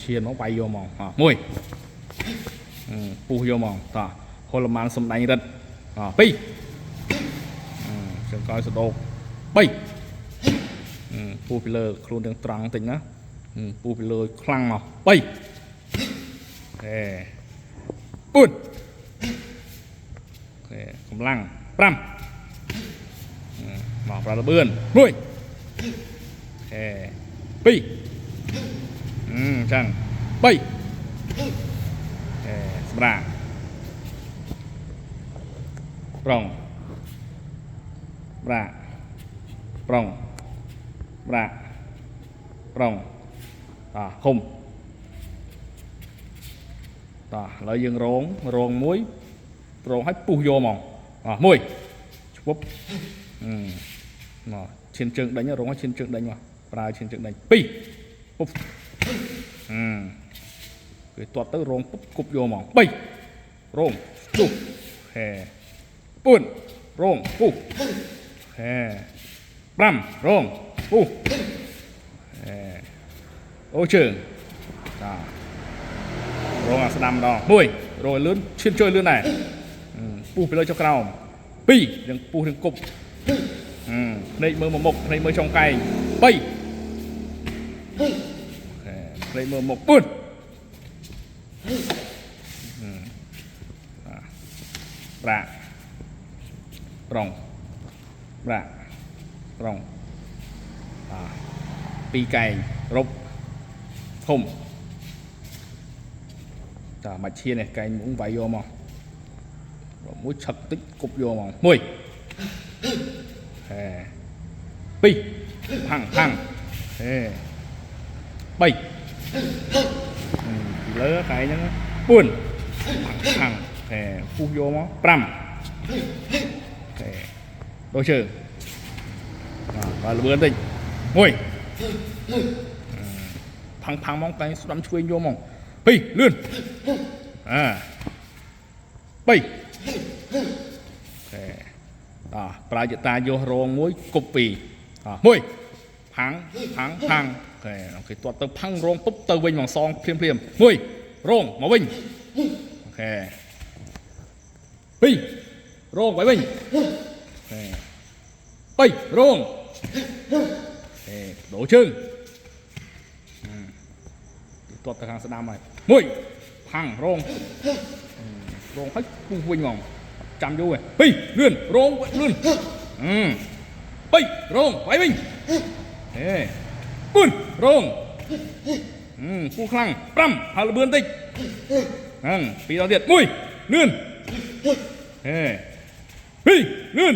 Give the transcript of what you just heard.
ឈានមកវាយយកមកមួយពុះយកមកតហុលម៉ានសំដាញ់រិតពីរជើងក្រោយសដោក3ពុះពីលើខ្លួនទាំងត្រង់តិចណាពុះពីលើខ្លាំងមក3ហេ4អូខេកម្លាំង5មកប្រាលបឿន1ហេ2អឺចឹង3ហេសម្រាប់ប្រងប្រាក់ប្រងប្រាក់ប្រងតឃុំតឥឡូវយើងរងរងមួយរងឲ្យពុះយកហ្មងអមួយឈប់អឺមកឈានជើងដេញរងឲ្យឈានជើងដេញមកប្រើឈានជើងដេញ2ពុបអឺគេទាត់ទៅរងពុបគប់យកហ្មង3រងជុះហេ4រងពុះហេ5រងពុះហេអូជើងតារងអាស្ដាំម្ដង1រងឲ្យលឿនឈានជួយលឿនដែរពុះពីលើចុះក្រោម2នឹងពុះនឹងគប់ភ្នែកមើលមកមុខភ្នែកមើលចុងកែង3ភ្នែកមើលមុខ4ប្រាក់ប្រងប្រាក់ប្រងបាទពីរកែងរົບធំតាមកឈាននេះកែងមុងវាយយកមកមួយឆឹកតិចគប់យកមកមួយហេពីរផាំងផាំងហេ3ពីលើកែងហ្នឹង4ផាំងផាំងហេពុះយកមក5ហេដូរជើងបាទលឿនតិចមួយផាំងផាំងមកកែងស្ដាំឆ្វេងយកមកពីរលឿនអា3ហេតប្រើចតាយករងមួយគប់ពីរមួយផាំងផាំងផាំងអូខេគេទាត់ទៅផាំងរងពុបទៅវិញមកសងភ្លាមភ្លាមមួយរងមកវិញអូខេពីររងไปវិញអូខេ3រងហេដូរជើងទាត់ទៅខាងស្ដាំហើយមួយផាំងរងរងហើយពុះវិញហ្មងចាំយូរឯងពីរលឿនរងលឿនអឺបីរងไปវិញហេ4រងអឺពុះខ្លាំង5ហើយលបឿនតិចហ្នឹងពីរដងទៀត1លឿនហេ2លឿន